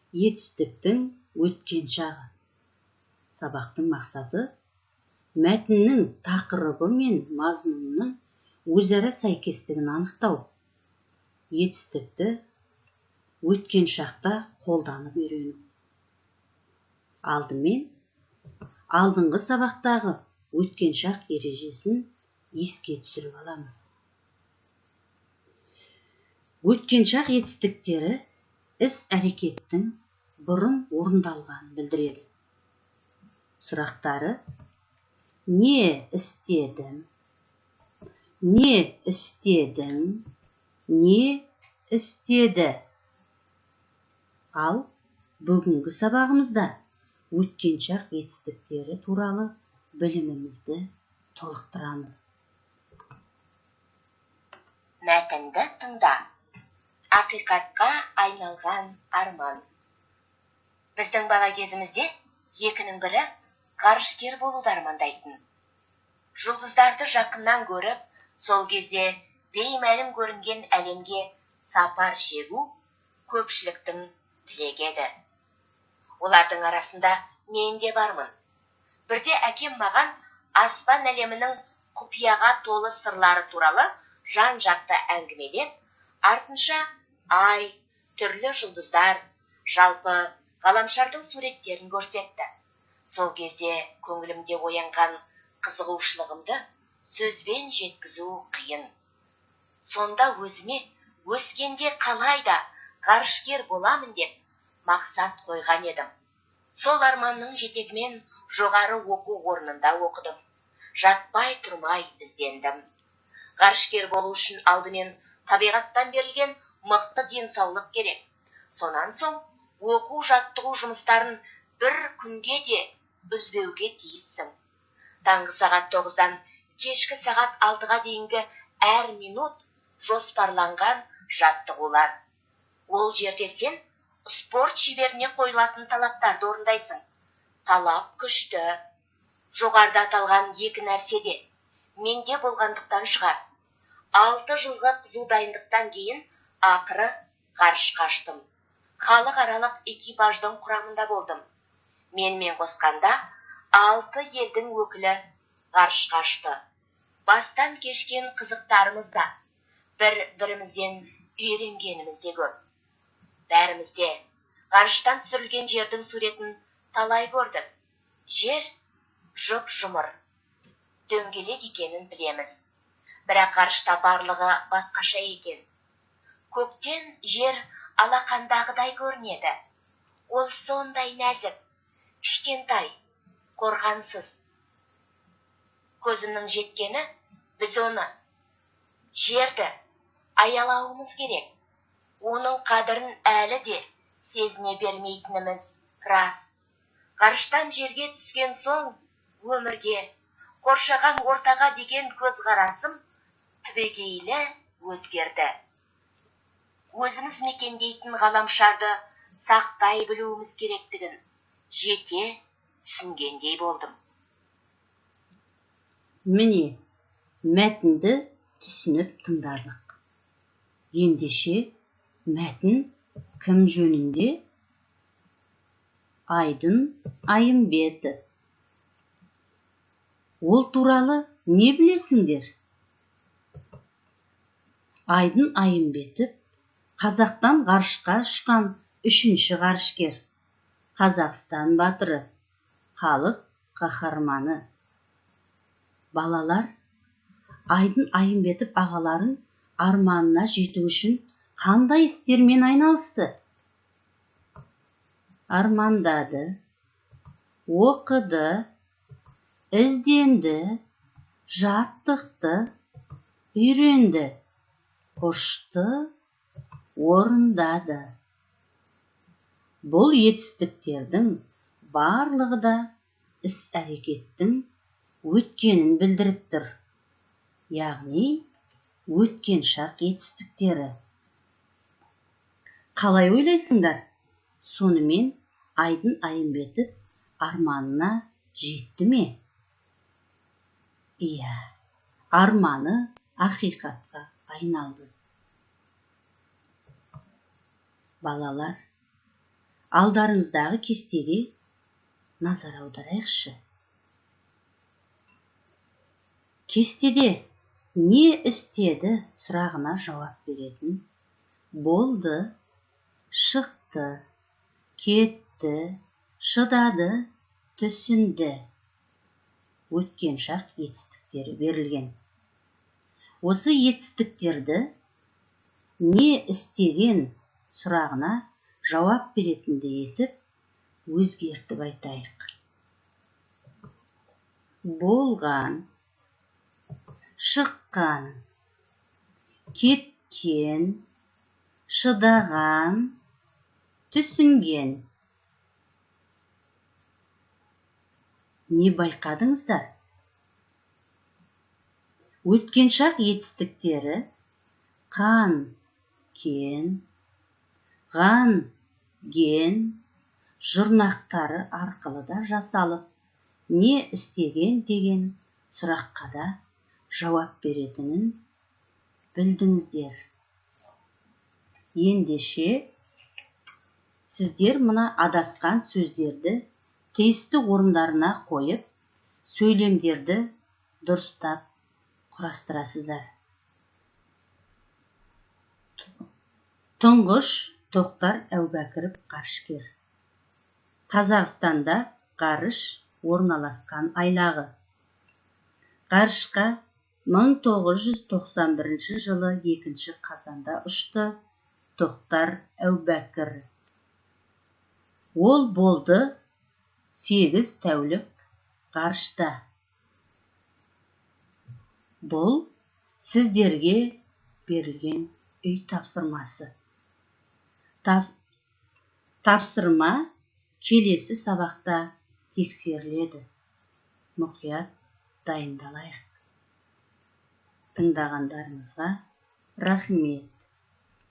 Етістіктің өткен шағы. Сабақтың мақсаты: мәтіннің тақырыбы мен мазмұнының өзара сәйкестігін анықтау, етістікті өткен шақта қолданып үйрену. Алдымен алдыңғы сабақтағы өткен шақ ережесін еске түсіріп аламыз. Өткен шақ етістіктері іс-әрекеттің бұрын орындалғанын білдіреді. Сұрақтары: не істедім, не істедің, не істеді? Ал бүгінгі сабағымызда өткен шақ етістіктері туралы білімімізді толықтырамыз. Мәтінді тыңда. Ақиқатқа айналған арман. Біздің бала кезімізде екінің бірі ғарышкер болуды армандайтын. Жұлдыздарды жақыннан көріп, сол кезде беймәлім көрінген әлемге сапар шегу көпшіліктің тілегі еді. Олардың арасында мен де бармын. Бірде әкем маған аспан әлемінің құпияға толы сырлары туралы жан-жақты әңгімелеп, артынша ай, түрлі жұлдыздар, жалпы ғаламшардың суреттерін көрсетті. Сол кезде көңілімде оянған қызығушылығымды сөзбен жеткізу қиын. Сонда өзіме өскенде қалай да ғарышкер боламын деп мақсат қойған едім. Сол арманның жетегімен жоғары оқу орнында оқыдым. Жатпай тұрмай іздендім. Ғарышкер болу үшін алдымен табиғаттан берілген мықты денсаулық керек. Сонан соң оқу жаттығу жұмыстарын бір күнге де үзбеуге тиіссің. Таңғы сағат 9-дан кешкі сағат 6-ға дейінгі әр минут жоспарланған жаттығулар. Ол жерде сен спорт шеберіне қойылатын талаптарды орындайсың. Талап күшті. Жоғарыда аталған екі нәрсе де менде болғандықтан шығар. 6 жылғы қызу дайындықтан кейін ақыры ғарышқа ұштым. Халықаралық экипаждың құрамында болдым. Менімен қосқанда 6 елдің өкілі ғарышқа ұшты. Бастан кешкен қызықтарымыз да, бір-бірімізден үйренгеніміз де көп. Бәріміз де ғарыштан түсірілген жердің суретін талай көрдік. Жер жұп-жұмыр, дөңгелек екенін білеміз. Бірақ ғарышта барлығы басқаша екен. Көктен жер алақандағыдай көрінеді. Ол сондай нәзік, кішкентай, қорғансыз. Көзімнің жеткені, біз оны, жерді аялауымыз керек. Оның қадірін әлі де сезіне бермейтініміз рас. Ғарыштан жерге түскен соң өмірге, қоршаған ортаға деген көзқарасым түбегейлі өзгерді. Өзіміз мекендейтін ғаламшарды сақтай білуіміз керектігін жете түсінгендей болдым. Міне, мәтінді түсініп тыңдадық. Ендеше, мәтін кім жөнінде? Айдын Айымбетов. Ол туралы не білесіңдер? Айдын Айымбетов Қазақтан ғарышқа ұшқан 3-ші ғарышкер, Қазақстан батыры, халық қаһарманы. Балалар, Айдын Айымбетов ағаларың арманына жету үшін қандай істермен айналысты? Армандады, оқыды, ізденді, жаттықты, үйренді, ұшты, орындады. Бұл етістіктердің барлығы да іс-әрекеттің өткенін білдіріп тұр. Яғни өткен шақ етістіктері. Қалай ойлайсыңдар? Сонымен Айдын Айымбетов арманына жетті ме? Иә, арманы ақиқатқа айналды. Балалар, Алдарыңыздағы кестеге назар аударайықшы. Кестеде не істеді сұрағына жауап беретін болды, шықты, кетті, шыдады, түсінді. Өткен шақ етістіктері берілген. Осы етістіктерді не істеген сұрағына жауап беретіндей етіп өзгертіп айтайық. Болған, шыққан, кеткен, шыдаған, түсінген. Не байқадыңыздар? Өткен шақ етістіктері қан, кен, ған, ген жұрнақтары арқылы да жасалып, не істеген деген сұраққа да жауап беретінін білдіңіздер. Ендеше, сіздер мына адасқан сөздерді тиісті орындарына қойып, сөйлемдерді дұрыстап құрастырасыздар. Тұңғыш Тоқтар Әубәкіров ғарышкер. Қазақстанда ғарыш орналасқан айлағы. Ғарышқа 1991 жылы 2 қазанда ұшты Тоқтар Әубәкіров. Ол болды 8 тәулік ғарышта. Бұл сіздерге берілген үй тапсырмасы. Тапсырма келесі сабақта тексеріледі. Мұқият дайындалайық. Тыңдағандарыңызға рахмет.